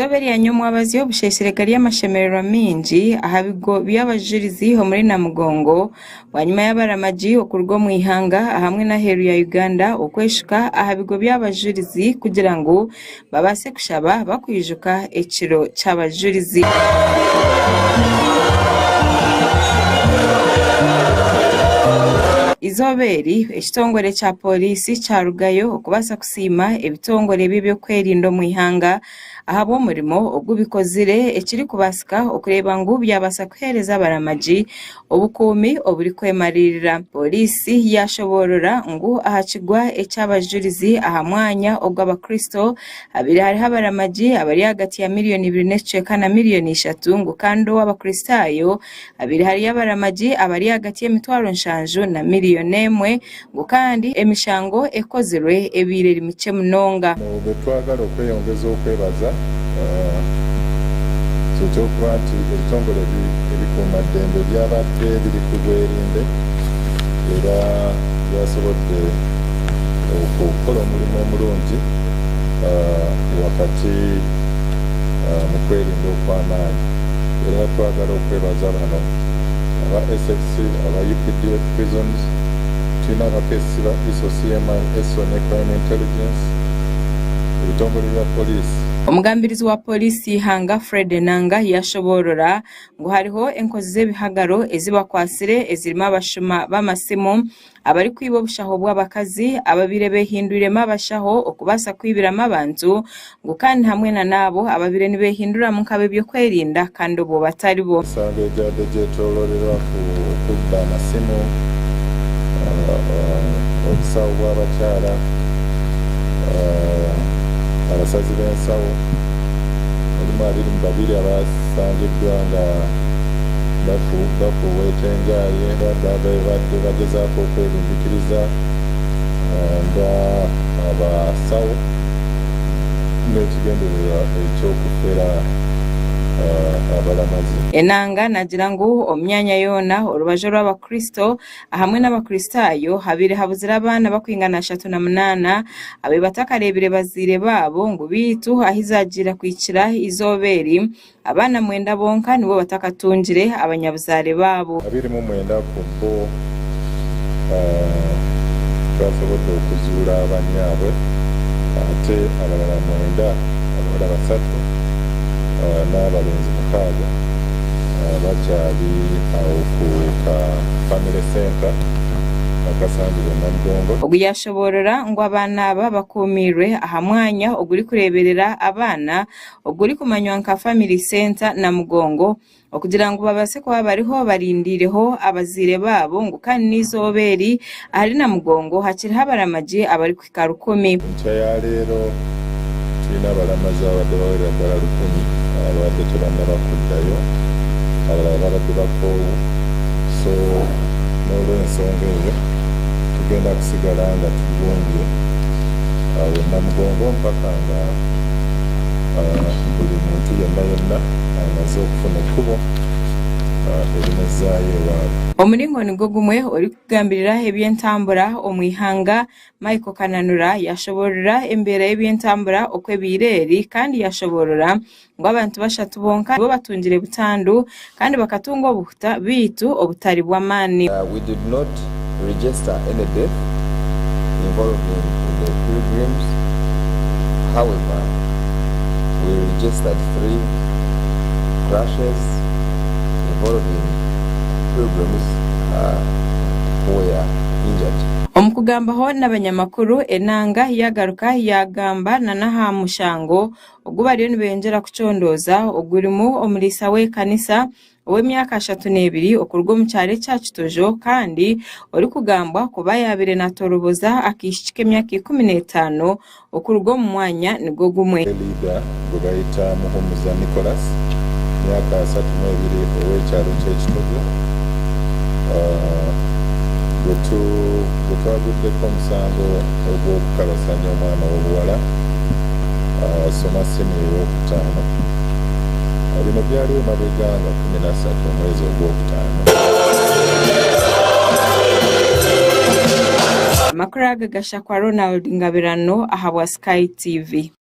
Eizooba erya nyomwabazyo busheesire gari amashemererwa maingi aha bigo by'abajurizi omuri Namugongo bwanyima y'abaramagi okuruga omu ihanga ahamwe n'aheeru ya Uganda okweshuka aha bigo by'abajurizi kugira ngu babaase kushaba bakwijuka ekiro ky'abajurizi. Eizooba eri, ekitongore kya Pooriisi kyarugayo okubaasa kusiima ebitongore by'ebyokwerinda omu ihanga ahabw'omurimo ogu bikozire ekirikubaasika okureeba ngu byabaasa kuheereza abaramagi obukuumi oburikwemariirira. Pooriisi yaashoboorora ngu aha kigwa eky'abajurizi aha mwanya ogw'abakristo habaire hariho abaramagi abari ahagati ya miriyoni ibiri n'ekicweka na miriyoni ishatu ngu kandi ow'abakristaayo habaire hariyo abaramagi abari ahagati y'emitwaro nshanju na miriyoni emwe ngu kandi emishango ekozirwe ebaire eri mikye munonga. Bwe twagala okweyongeza okwebaza ky'ekyokuba nti ebitongore ebikuuma ddembe byabadde biri ku bwerinde era byasobodde okukola omulimu omulungi wakati mu kwerinda okw'amaanyi era twagala okwebaza bano aba SFC, aba updf Prisons, Twine abakesi ba ISO, CMI, ESO ne Crime Intelligence, ebitongore bya Poliisi. Omugambirizi wa Poliisi y'eihanga Fred Enanga yashoboorora ngu hariho enkozi z'ebihagaro ezi bakwatsire ezirimu abashuma b'amasimu, abarikwiba obushaho bw'abakazi, ababaire behindwiremu abashaho okubaasa kwibiramu abantu ngu kandi hamwe na n'abo ababaire nibehinduramu nk'ab'eby'okwerinda kandi obwo batari bo. Emisango egyabadde gyetoororerwa ku kubba amasimu, obusawo bw'abakyara, abasazi b'ensawo, mulimu 22 abasangiddwa nga bafuuweeta enjaaye babadde bagezaako okwerimbikiriza nga abasawo. n'ekigendererwa eky'okufera abaramazi. Enanga nagira ngu omu myanya yoona orubaju orw'Abakristo ahamwe n'Abakristaayo habaire habuzire abaana bakwingana 38 ababaire batakareebire bazaire baabo ngu beitu ahi zaagiira kuhikira eizooba eri Abaana mwenda bonka nibo batakatungire abanyabuzaare baabo. 29 ku bo twasobodde okuzuula bannyabwe ate abalala mwenda, abawala basatu n'abalenzi mukaaga bakyali awo ku ka Family Centre akasangibwa e Namugongo. Ogu yashoboorora ngu abaana aba bakuumiirwe aha mwanya ogurikureeberera abaana ogurikumanywa nka Family Centre Namugongo okugira ngu babaase kuba bariho barindiireho abazaire baabo ngu kandi n'eizooba eri ahari Namugongo hakiriho abaramagi abarikuhika rukumi. Enkya ya leero twine abaramazi ababadde bawerera ddala rukumi ababadde tebannaba kuddayo, abalala babadde bakoowu so n'olwensonga eyo tugenda kusigala nga tugumbye awo e Namugongo mpaka nga buli muntu yenna yenna amaze okufuna ekkubo erimuzzaayo ewaabwe. Omuringo nigwo gumwe orikugambirira eby'entambura omu ihanga, Michael Kananura yashoboorora embeera y'eby'entambura oku ebaire eri kandi yashoboorora ngu abantu bashatu bonka nibo batungire butandu kandi bakatunga obuhuta beitu obutari bw'amaani. We did not register any death involving the pilgrims, however we registered 3 crashes involving pilgrims who were injured. Omu kugambaho n'abanyamakuru, Enanga yagaruka yagamba na n'aha mushango ogu bariyo nibeyongyera kucondooza ogurimu omuriisa w'ekanisa ow'emyaka 32 okuruga omu kyaro ekya Kitojo kandi orikugambwa kuba yaabaire natoroboza akaishiki k'emyaka 15 okuruga omu mwanya nigwo gumwe. Leader gwe bayita Muhumuza Nicholas, myaka 32 ow'ekyaro ky'e Kitojo gwe twaguddeko omusango ogw'okukabasanya omwana w'obuwala asoma siniya ey'okutaano. Bino byaliwo emabega nga 13 omwezi ogwokutaano. Amakuru aga gashakwa Ronald Ngabirano ahabwa Sky TV.